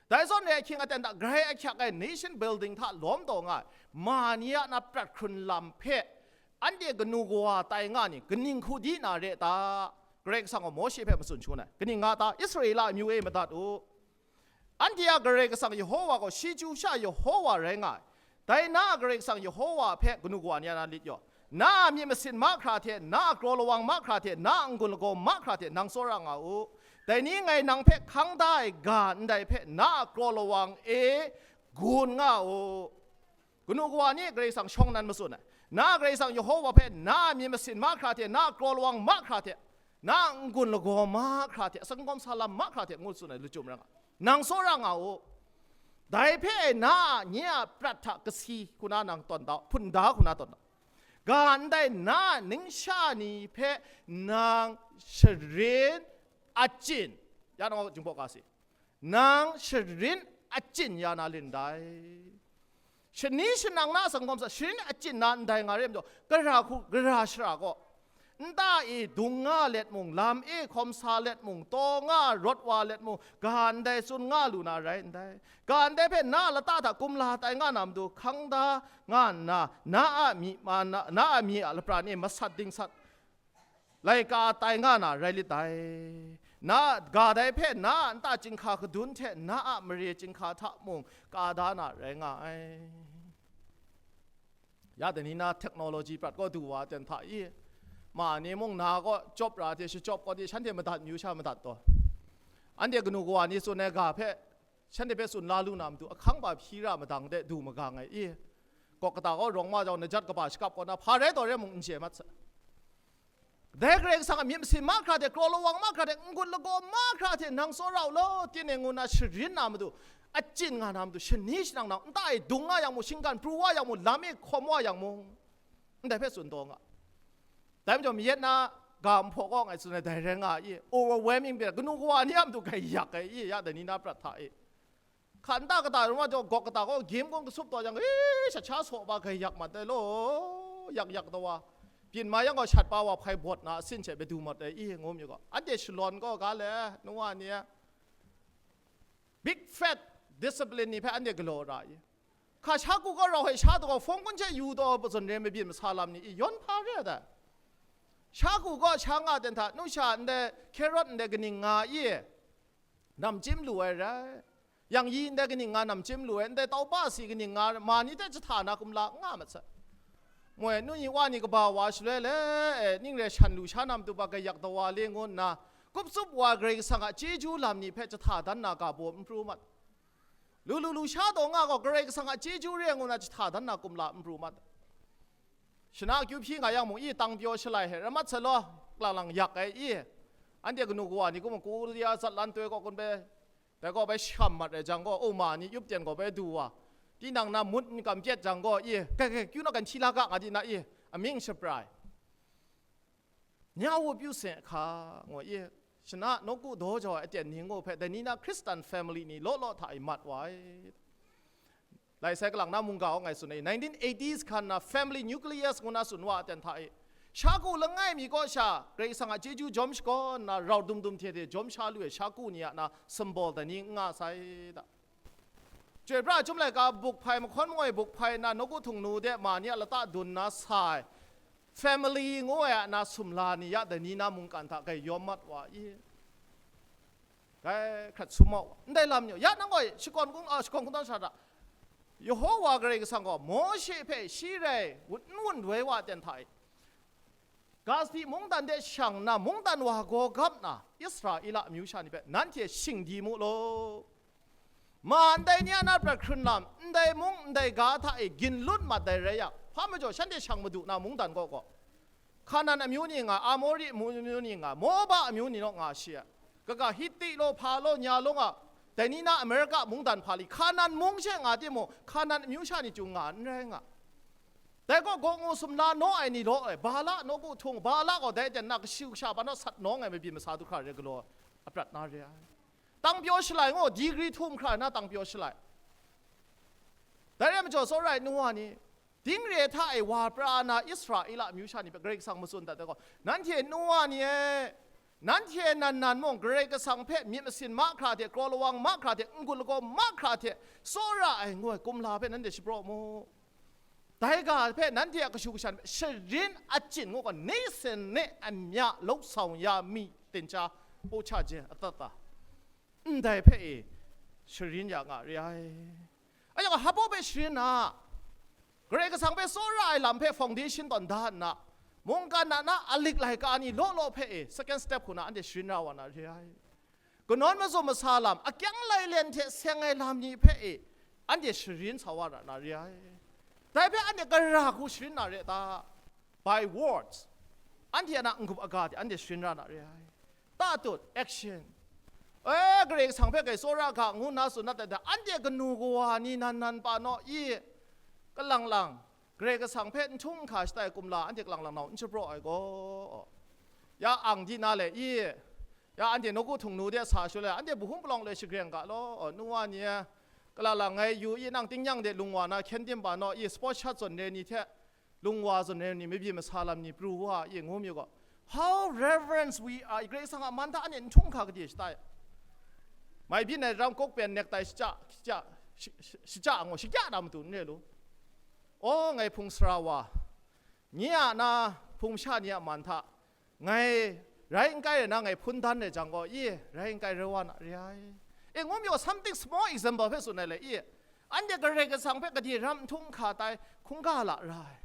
Dai zawn re ai hkying aten hta grai ahkyak ai nation building hta lawm taw nga ai ma ni a na prat hkrun lam hpe, anhte kanu kawa tai nga ni kaning hku di na re ta? Karai Kasang gaw Mawshe hpe matsun shangun ai. Kaning nga ta? Israela amyu e madat u. Anhte a Karai Kasang Yehowa gaw shi chyu sha Yehowa rai nga ai. Dai na a Karai Kasang Yehowa hpe kanu kawa ni a na lit yaw, na a myit masin mahkra hte, na a kraw lawang mahkra hte, na a n-gun lagaw mahkra hte nang tsawra nga u. Dai ni ngai nang hpe hkang da ai ga ndai hpe na a kraw lawang e gun nga u. Kanu kawa ni Karai Kasang shawng nan matsun ai. Na a Karai Kasang Yehowa hpe na a myit masin mahkra hte, na a kraw lawang mahkra hte, na a n-gun lagaw mahkra hte, asak n-gawm sa lam mahkra hte ngu tsun ai lachyum rai nga, nang tsawra nga u. Dai hpe na a nye a prat hta kasi hku na nang tawn da, hpun da hku na tawn da. Ga ndai na a ningsha ni hpe nang sharin achyin, ya nang Jinghpaw ga si, nang sharin achyin ya na lit ndai. Shani shanang na a sanggawm sa, sharin achyin na ndai nga re ai majaw, gara hku, gara shara gaw, nta e dung nga let mung, lam e hkawm sa let mung, taw nga rawt wa let mung, ga ndai tsun nga lu na rai ndai. Ga ndai hpe na a lata hta kumla tai nga na matu hkang da nga nna, na a myi ma na, na a myi a lapran e masat dingsat laika tai nga na rai lit dai. Na a ga dai hpe na a nta chyinghka kadun hte na a mare chyinghka hta mung ka da na rai nga ai. Ya dai ni na technology prat kaw du wa ten hta i, ma ni mung na kaw chyawp ra hte shachyawp kaw di shanhte madat mayu sha madat taw, anhte kanu kawa ni tsun ai ga hpe shanhte hpe tsun la lu na matu ahkang ba hpyi ra madang de du magang ai i, gawk kata kaw rawng ma jau, najat kaba shakap kaw na hpa rai taw rai mung n chye mat sa. Dai Karai Kasang a myit masin mahkra hte, kraw lawang mahkra hte, n-gun lagaw mahkra hte nang tsawra u law, tinang ngu na sharin na matu, achyin nga na matu, shani shanang na, nta e dung nga yang mung, shinggan pru wa yang mung, lam e hkawm wa yang mung, ndai hpe tsun taw nga. Dai majaw mayat na ga nhpaw kaw ngai tsun ai dai rai nga i, overwhelming pyi ai, kanu kawa ni a matu gaiyak ai i, ya dai ni na prat hta e. Hkan ta kata rum wa jaw, gawk kata gaw, gim gaw kasup taw yang, e, shat sha saw ba gaiyak mat ai law, yak yak taw wa, byin ma yang gaw shat pa wa hpai bawt na asin hte badu mat ai i, ngu mi gaw, anhte shalawn gaw ga le, nu wa ni, big fat discipline ni hpe anhte galaw ra i. Hka sha ku gaw rau hpe sha taw gaw, hpawng kun hte yu taw, zawn re mabyin masa lam ni i, yawn hpa re ai dai. Sha ku kaw sha nga ten hta, nu sha ndai carrot ndai kaning nga i, namchyim lu ai rai. Yang yi ndai kaning nga namchyim lu ai, ndai tauba si kaning nga ma ni hte jahta na kumla n nga mat sai. Moi, nu ni wa ni kaba wa shaloi le, e, ning re shan lu sha na matu ba gayak dawa le ngu nna, kuptsup wa Karai Kasang a chyeju lam ni hpe jahta dan na ga baw n pru mat. Lu lu lu sha taw nga gaw Karai Kasang a chyeju re ngu nna jahta dan na kumla n pru mat. Shana akyu hpyi nga yang mung, i tang pyaw shalai hte ram mat sai law, lang lang yak ai i, anhte kanu kawa ni kum Korea zatlan toi kaw kun bai, dai kaw bai sham mat ai jang gaw, o ma ni yup ten gaw bai du wa, tinang na mut n kam kyet jang gaw i, kai kai kyu na kan hti la ga nga di na i, amying shaprai. Nya wu pyu se hka, ngu i, shana nawku daw jau ai aten ni ngu hpe, dai ni na Hkristan family ni law law hta i mat wa ai. Lai sai kalang na mungga aw ngai tsun ai, nineteen eighties hkan na family nucleus ngu na tsun wa aten hta i, sha ku langai mi kaw sha, Karai Kasang a chyeju jawm shakawn na, rau dum dum hte hte jawm sha lu ai sha ku ni a na symbol dai ni n nga sai da. Chyoi pra Chyum Laika buk hpai, mahkawn mangoi buk hpai na, nawku htung nu de ma ni a lata dun na sa ai, family ngu ai a na sumla ni ya dai ni na mungkan hta gai yawm mat wa i. Gai hkrat sum mau wa. Ndai lam ni, ya nang gaw shakawn kung, a, shakawn kungdawn sha hta, Yehowa Karai Kasang gaw Mawshe hpe shi rai wun, n wun doi wa ten hta i, Gazdi mungdan de shang nna, mungdan wa gaw gap na, Israela amyu sha ni hpe, nanhte shing di mu law. Ma ndai ni a na prat hkrun lam, ndai mung ndai ga hta e ginlun mat ai rai yang, hpa majaw shanhte shang madu na mungdan kaw kaw, Hkanan amyu ni nga, Amori amyu ni nga, Moba amyu ni naw nga shi ai. Kaga Hiti law, hpa law, nya law nga, dai ni na Amerika mungdan hpa li, Hkanan mung she nga timung, Hkanan amyu sha ni chyung nga n rai nga. Dai gaw gaw ngu sumla naw ai ni law e, Bala nawku htung, Bala gaw dai ten na kashu kasha pa naw sat nawng ai mabyin masa du hkra re galaw aprat na re ai. Tang pyaw shalai ngu, digri htum hkra na tang pyaw shalai. Dai rai majaw, tsawra ai nu wa ni, ding re hta e wa pra na Israela amyu sha ni hpe Karai Kasang matsun dat ai gaw, nanhte nu wa ni e, nanhte nan nan mung Karai Kasang hpe myit masin mahkra hte, kraw lawang mahkra hte, n-gun lagaw mahkra hte, tsawra ai ngu ai kumla hpe nanhte shapraw mu. Dai ga hpe nanhte a kashu kashan hpe sharin achyin ngu gaw, ni sin ni amya lauk sau ya mi, dincha, po cha je, atat ta, ndai hpe e sharin ya nga re ai. Anhte gaw hpa baw hpe sharin na, Karai Kasang hpe tsawra ai lam hpe foundation tawn da nna, mungkan na na alik laika ni law law hpe e second step hku na anhte sharin ra wa na re ai. Kanawn mazum masa lam, akyang lailen hte seng ai lam ni hpe e anhte sharin sa wa ra na re ai. Dai hpe anhte gara hku sharin na re ta? By words. Anhte a na n-gup aga hte anhte sharin ra na re ai. Ta tut, action. E, Karai Kasang hpe gai tsawra ga ngu nna tsun na tai hta, anhte kanu kawa ni nan nan pa naw i, kalang lang, Karai Kasang hpe n htung n hka shatai kumla anhte kalang lang nau n shapraw ai gaw, ya ang di na le i, ya anhte nawku htung nu de sa shaloi, anhte bahum palawng loi shagreng ga law, nu wa ni e, kalang lang ngai yu i, nang tingnyang de lung wa na hkyen tim pa naw i, sport shat zawn re ni hte, lung wa zawn re ni, mabyi masa lam ni pru wa i, ngu mi gaw, how reverence we are, Karai Kasang a man hta anhte n htung hka gade shatai. Mai byin ai ram kok pen nek tai shaja, shaja, shi-, shi-, shaja ngu, shakya na matu n re lu. O, ngai hpung sara wa, nye a na hpung masha ni a man hta, ngai rai n kai rai na ngai hpun dan rai jang gaw, i, rai n kai rai wa na re ai. E, ngu mi gaw, something small example hpe tsun ai le, i, anhte Karai Kasang hpe gade ram n htung n hka tai, hkungga la ra ai.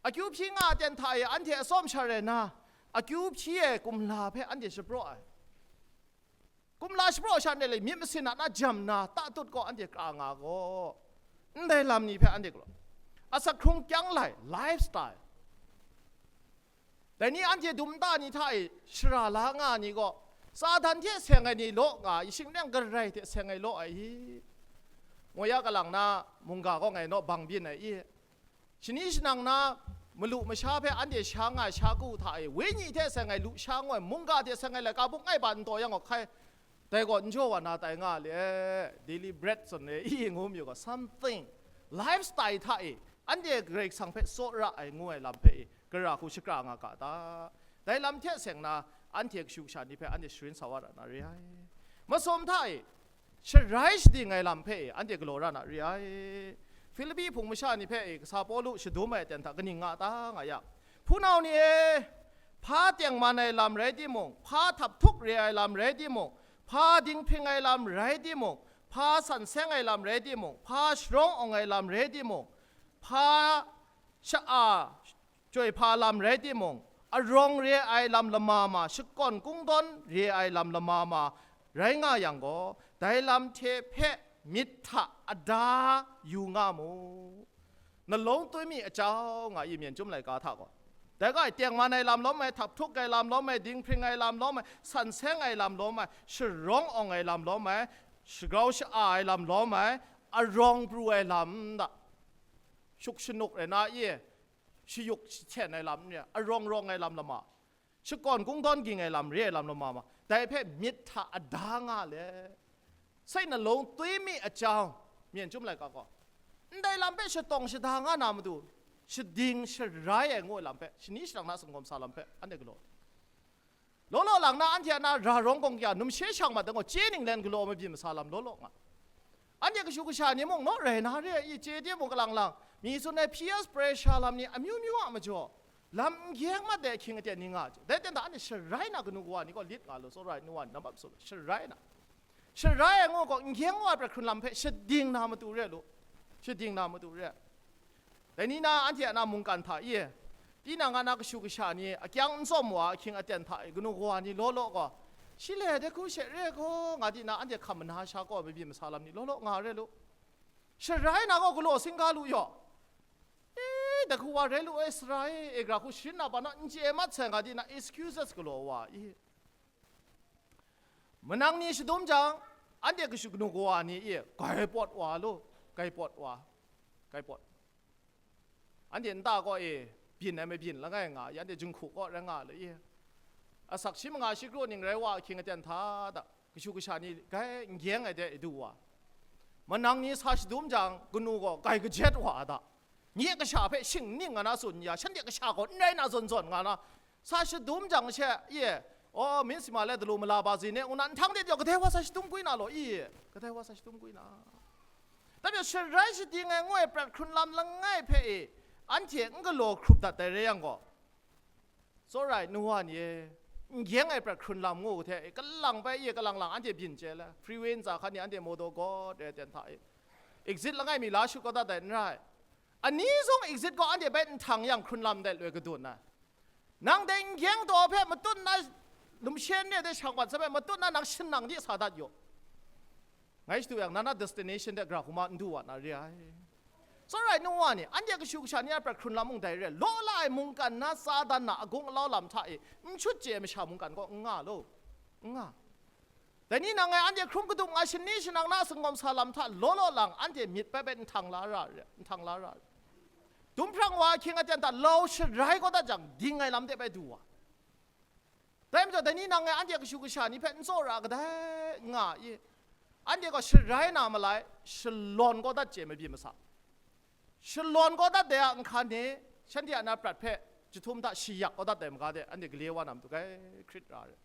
Akyu hpyi nga ai ten hta e anhte atsawm sha rai na, akyu hpyi ai kumla hpe anhte shapraw ai. Kumla shapraw sha ndai le, myit masin a na jam na, ta tut gaw anhte kra nga gaw, ndai lam ni hpe anhte galaw, asak hkrung kyang lai, lifestyle. Dai ni anhte dum nta ni hta e shara la nga ni gaw, Satan hte seng ai ni law nga, shing neng garai hte seng ai law ai i? Ngu ya kalang na mungga gaw ngai naw bang byin ai i? Shani shanang na malu masha hpe anhte sha nga ai sha ku hta e, wenyi hte seng ai lusha ngu ai, mungga hte seng ai laika buk ngai ba n taw yang gaw hkai, dai gaw n jaw wa na tai nga le, daily bread zawn re i ngu mi gaw, something, lifestyle hta e, anhte Karai Kasang hpe tsawra ai ngu ai lam hpe e, gara hku shakra nga ga ta? Dai lam hte seng na, anhte kashu kasha ni hpe anhte sharin sa wa ra na re ai. Masum hta e, sharai shading ai lam hpe e, anhte galaw ra na re ai. Hpilipi hpung masha ni hpe e, kasa Pawlu shadum ai aten hta kaning nga ta nga yang, hpunau ni e, hpa tengman ai lam rai timung, hpa htaphtuk re ai lam rai timung, hpa dinghpring ai lam rai timung, hpa san seng ai lam rai timung, hpa sharawng awng ai lam rai timung, hpa sha-, a, chyoi hpa lam rai timung, arawng re ai lam lama ma, shakawn kungdawn re ai lam lama ma rai nga yang gaw, dai lam hte hpe myit hta ada yu nga mu. Nalung twi mi a jau nga i, myen chyum laika hta gaw. Dai ga e, tengman ai lam lawm ai, htaphtuk ai lam lawm ai, dinghpring ai lam lawm ai, san seng ai lam lawm ai, sharawng awng ai lam lawm ai, shagrau sha-a ai lam lawm ai, arawng pru ai lam da, shuk shanuk rai na i, shayuk shahten ai lam n re, arawng rawng ai lam lama, shakawn kungdawn ging ai lam re ai lam lama ma, dai hpe myit hta ada nga le. Sai nalung twi mi a jau, myen chyum laika gaw, ndai lam hpe shatawng shada nga na matu, shading sharai ai ngu ai lam hpe, shani shadang na singawm sa lam hpe, anhte galaw. Law law lang na anhte a na ra rawng gawng kya, numshe shang mat dang gaw, chye ninglen galaw mabyin masa lam law law nga. Anhte kashu kasha ni mung naw rai na re ai, i chye timung kalang lang, mi tsun ai peer pressure lam ni amyu myu a majaw, lam n gyeng mat ai ahkying aten ni nga ai. Dai ten hta anhte sharai na kanu kawa ni gaw lit nga lu, tsawra ai nu wa ni, nambat masu lu, sharai na. Sharai ai ngu gaw, n gyeng wa ai prat hkrun lam hpe shading na matu re lu, shading na matu re. Dai ni na anhte a na mungkan hta i, tinang a na kashu kasha ni akyang n tsawm wa ahkying aten hta e kanu kawa ni law law gaw, shi le de hku she re gaw, nga di na anhte hkam mana sha kaw ai mabyin masa lam ni law law nga re lu. Sharai na gaw galaw singga lu yaw. E, dai hku wa re lu ai, sara e, e gara hku sharin na ba na n chye mat sai, nga di na excuses galaw wa i. Manang ni shadum jang, anhte kashu kanu kawa ni e, gai pawt wa lu, gai pawt wa, gai pawt. Anhte nta kaw e byin ai mabyin langai nga, anhte jinghku kaw rai nga lu i. Asak shi manga shi kru ning rai wa ahkying aten hta da, kashu kasha ni gai n gyeng ai de i du wa. Manang ni sa shadum jang, kanu gaw gai kajet wa da. Nye kasha hpe shing ning nga na tsun ya, shanhte kasha gaw n rai na zawn zawn nga na, sa shadum jang she, ye, o, myit sima le dalu mala ba zin e, ngu na nhtang de jaw, kadai wa sa shadum gwi na law, i, kadai wa sa shadum gwi na. Dai majaw, sharai shading ai ngu ai prat hkrun lam langai hpe e, anhte n galaw hkrup dat ai rai yang gaw, tsawra ai nu wa ni e, n gyeng ai prat hkrun lam ngu hte e, kalang bai e, kalang lang anhte byin chye le, freeway ntsa hkan ni anhte motor gawt re ai ten hta e, exit langai mi la shut kau dat ai n rai. Ani zung exit gaw anhte bai nhtang yang hkrun lam dai loi kadun ai. Nang dai n gyeng daw hpe matut na, lumshen re de shang mat sa hpe matut na nang shanang di sa dat yaw. Ngai shadu yang, na na destination de gara hkuma n du wa na re ai. Tsawra ai nu wa ni, anhte kashu kasha ni a prat hkrun lam mung dai re, law la ai mungkan na Satan na agung alau lam hta e n shut chye ai masha mungkan gaw n nga lu, n nga. Dai ni nang e anhte hkrum kadum nga, shani shanang na singawm sa lam hta law law lang, anhte myit bai bai nhtang la ra re, nhtang la ra re. Dum hprang wa ahkying aten hta lau sharai kau dat jang, ding ai lam de bai du wa. Dai majaw, dai ni nang e anhte kashu kasha ni hpe n tsawra kadai nga i, anhte gaw sharai na malai, shalawn kau dat chye mabyi masa. Shalawn kau dat dai a nhkan ni, shanhte a na prat hpe jahtum hta shayak kau dat dai maga de, anhte gale wa na matu gai hkrit ra re.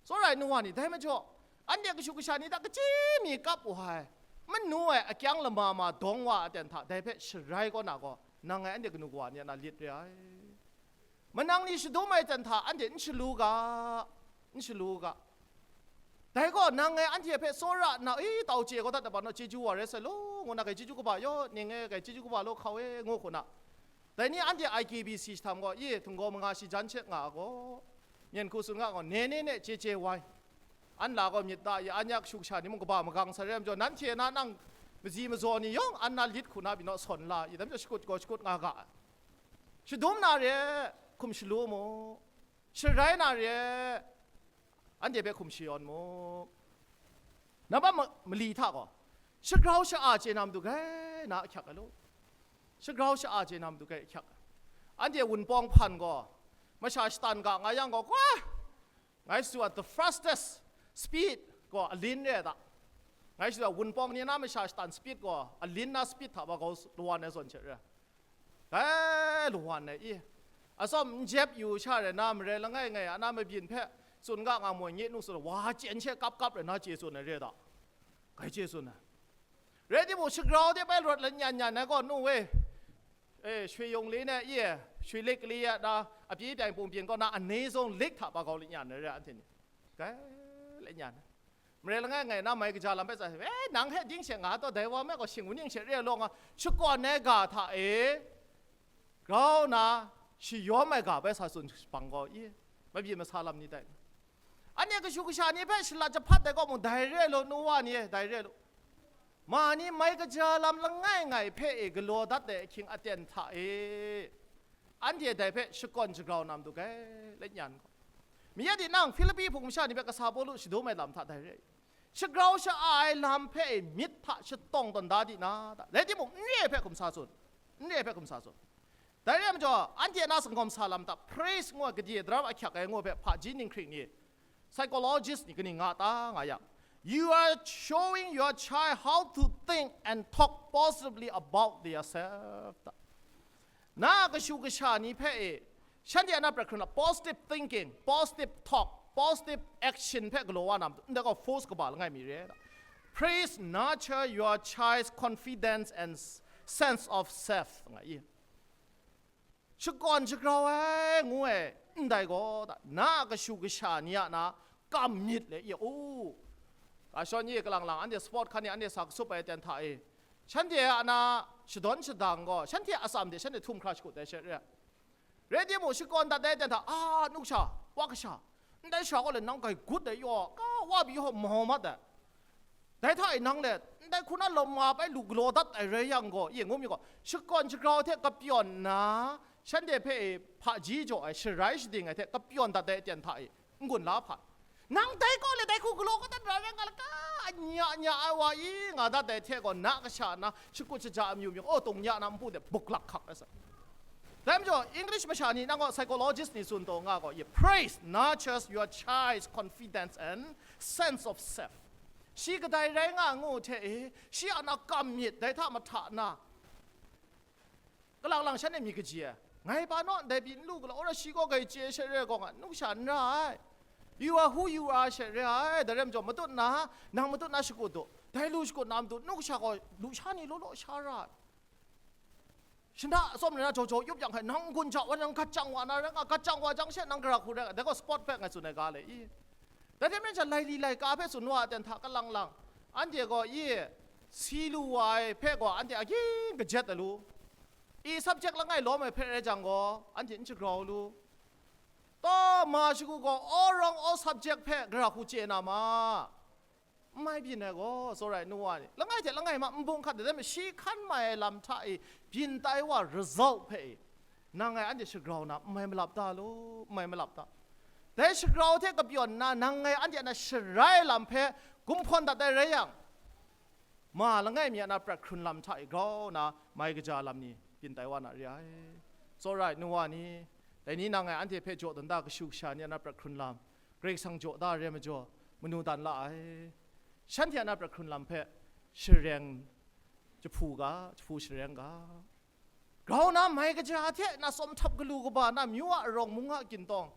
Tsawra ai nu wa ni, dai majaw, anhte kashu kasha ni hta kachyi mi kap wa ai, manu ai akyang lama ma dawng wa aten hta, dai hpe sharai kau na gaw, nang ngai anhte kanu kawa ni a na lit re ai. Manang ni shadum ai jan hta anhte n shalu ga, n shalu ga. Dai gaw nang ngai anhte hpe tsawra nna, i, tau chye kau dat ai ban naw chyeju wa rai sai law, ngu na, gai chyeju kaba yaw, ning e, gai chyeju kaba law hkau e, ngu hku na. Dai ni anhte I K B C jahtam gaw, i, htinggaw manga shi jan she nga gaw, myen hku tsun nga gaw, ne ne ne chye chye wai. An la gaw myit ta i, an ya kashu kasha ni mung kaba magang sai rai majaw, nanhte na nang mazi mazaw ni yawng an na lit hku na pyi naw sawn la i, dai majaw shakut gaw shakut nga ga ai. Shadum na re, hkum shalu mu. Sharai na re, anhte hpe hkum shayawn mu. Nambat ma-, mali hta gaw, shagrau sha-a chye na matu grai na ahkyak ai law. Shagrau sha-a chye na matu grai ahkyak ai. Anhte wunpawng hpan gaw, masha shatan ga nga yang gaw, kwa! Ngai shadu a, the fastest speed gaw alin re ai ta. Ngai shadu a, wunpawng ni na masha shatan speed gaw alin na speed hta wa grau lawan ai zawn hte re. Dai lawan ai i, atsawm n jep yu sha rai na, marai langai ngai a na mabyin hpe tsun ga nga moi, nye nu tsun, wa chyen she kap kap rai na chye tsun ai re ai ta. Grai chye tsun ai. Rai timung, shagrau de bai rawt lanyan yan ai gaw, nu e, e, Shwe Yung Lin e, i e, Shui lik kali ya na, apyi pyang pung pyin kaw na, ane zong lik hta pa gau le nyan na re, anhte ni. Kai le nyan. Mare langai ngai na mai kaja lam bai tsa, e, nang hte ding she nga taw, dai wa me gaw shing wu ning she re law nga, shakawn ai ga hta e, grau na, shayawm ai ga bai sa tsun bang gaw i, mabyi masa lam ni tai. Anhte kashu kasha ni hpe shalat jahpat ai kaw mung, dai re law, nu wa ni e, dai re law. Ma ni mai kaja lam langai ngai hpe e galaw dat ai ahkying aten hta e, anhte dai hpe shakawn shagrau na matu kai, let nyan gaw. Mi ya di nang Hpilipi hpung masha ni hpe kasa Pawlu shadum ai lam hta dai re. Shagrau sha-a ai lam hpe e myit hta shatawng tawn da di na ta. Rai timung, n re ai hpe hkum sa tsun. N re ai hpe hkum sa tsun. Dai re ai majaw, anhte na sanggawm sa lam hta, praise ngu ai gade daram ahkyak ai ngu hpe hpaji ninghkring ni, psychologist ni kaning nga ta nga yang, you are showing your child how to think and talk positively about their self ta. Na kashu kasha ni hpe e, shanhte a na prat hkrun na positive thinking, positive talk, positive action hpe galaw wa na matu, ndai gaw force kaba langai mi re. Praise nurture your child's confidence and s- sense of self nga i. Shakawn shagrau ai ngu ai, ndai gaw, na kashu kasha ni a na kam myit le ye u. Ga shawn ye kalang lang, anhte sport hkan e anhte sa kasup ai ten hta e, shanhte a na shadawn shadang gaw, shanhte a atsam de shanhte htum hkra shakut ai she re. Rai timung, shakawn dat ai ten hta, a, nu kasha, wa kasha, ndai sha gaw le nang gai gut ai yaw, ka wa pyi yaw mau mat ai. Dai hta e nang le, ndai hku na lawm nga bai lu galaw dat ai rai yang gaw, ye ngu mi gaw, shakawn shagrau hte kapyawn nna, shanhte hpe e hpaji jaw ai, sharai shading ai hte kapyawn dat ai aten hta e, n-gun la hpa. Nang dai gaw le, dai hku galaw kau dat ra rai nga la, ka anya anya ai wa i nga dat ai hte gaw, na kasha na shakut shaja amyu myu, o, tungnya na npu de buklak hkak ai sa. Dai majaw, English masha ni nang gaw psychologist ni tsun taw nga gaw, ye, praise nurtures your child's confidence and sense of self. Shi kadai rai nga ngu hte e, shi a na kam myit, dai hta mahta na, kalang lang shan e myit kaji ai. Ngai pa naw ndai pyi n lu galaw, ora shi gaw gai chye she re gaw nga, nu kasha n ra ai. You are who you are she re ai. Dai rai majaw, matut na, nang matut na shakut du. Dai lu shakut na matu, nu kasha gaw lu sha ni law law sha ra ai. Shana tsawm rai na jaw jaw yup yang hkai, nang n-gun ja wa, nang gat jang wa na rai nga, gat jang wa jang she nang gara hku rai nga, dai gaw sport hpe ngai tsun ai ga le i. Dai hte maren sha, laili laika hpe tsun wa ai ten hta kalang lang, anhte gaw i, si lu wa ai hpe gaw anhte agyin kajet ai lu. I subject langai lawm ai hpe rai jang gaw, anhte n shagrau lu. Taw ma shagu gaw all wrong all subject hpe gara hku chye na ma. N mai byin ai gaw, tsawra ai nu wa ni, langai hte langai ma n bung hkat ai, dai majaw shi hkan mai ai lam hta e byin tai wa result hpe e, nang ngai anhte shagrau na n mai malap ta lu, n mai malap ta. Dai shagrau hte kapyawn nna, nang ngai anhte a na sharai ai lam hpe gumhpawn dat ai rai yang, ma langai mi a na prat hkrun lam hta e grau na mai kaja lam ni byin tai wa na re ai. Tsawra ai nu wa ni, dai ni nang ngai anhte hpe jaw dan da kashu kasha ni a na prat hkrun lam, Karai Kasang jaw da re majaw, manu dan la ai. Shanhte a na prat hkrun lam hpe shareng jahpu ga, jahpu shareng ga. Grau na mai kaja hte na tsawm htap galu kaba na, myu a arawng mung a gintawng,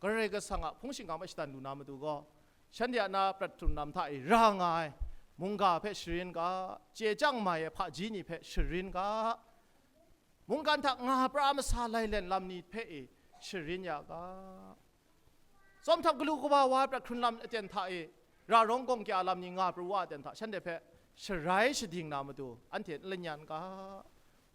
Karai Kasang a hpung shingkang hpe shadan lu na matu gaw, shanhte a na prat hkrun lam hta e ra nga ai mungga hpe sharin ga, chye chyang mai ai hpaji ni hpe sharin ga, mungkan hta nga pra masa lailen lam ni hpe e sharin ya ga. Tsawm htap galu kaba wa prat hkrun lam aten hta e, ra rawng gawng kya lam ni nga pru wa aten hta shanhte hpe sharai shading na matu, anhte n lanyan ga.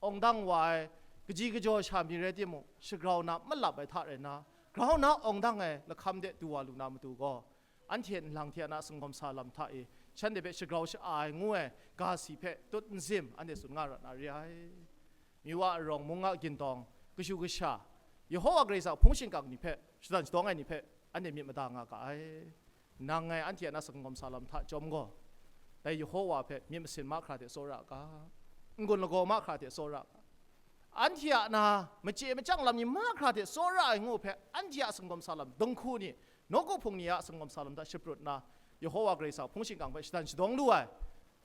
Awng dang wa ai, kaji kajaw sha mi rai timung, shagrau na malap ai hta rai na, grau na awng dang ai lahkam de du wa lu na matu gaw, anhte nlang hte a na singawm sa lam hta e, shanhte hpe shagrau sha-a ai ngu ai ga si hpe tut nzim anhte tsun nga rawt na re ai. Myu a arawng mung a gintawng, kashu kasha, Yehowa Karai Kasang hpung shingkang ni hpe shadan shadawng ai ni hpe anhte myit mada nga ga ai. Nang ngai anhte a na singawm sa lam hta chyawm gaw, dai Yehowa hpe myit masin mahkra hte tsawra ga, n-gun lagaw mahkra hte tsawra ga, anhte a na machye machyang lam ni mahkra hte tsawra ai ngu hpe, anhte a singawm sa lam, dinghku ni, nawku hpung ni a singawm sa lam hta shaprut nna, Yehowa Karai Kasang hpung shingkang hpe shadan shadawng lu ai,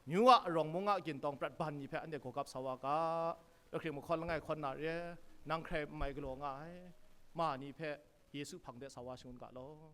myu a arawng mung a gintawng prat ban ni hpe anhte gawgap sa wa ga. Rahkring mahkawn langai hkawn na re, nang hkrai n mai galaw nga ai ma ni hpe Yesu hpang de sa wa shangun ga law.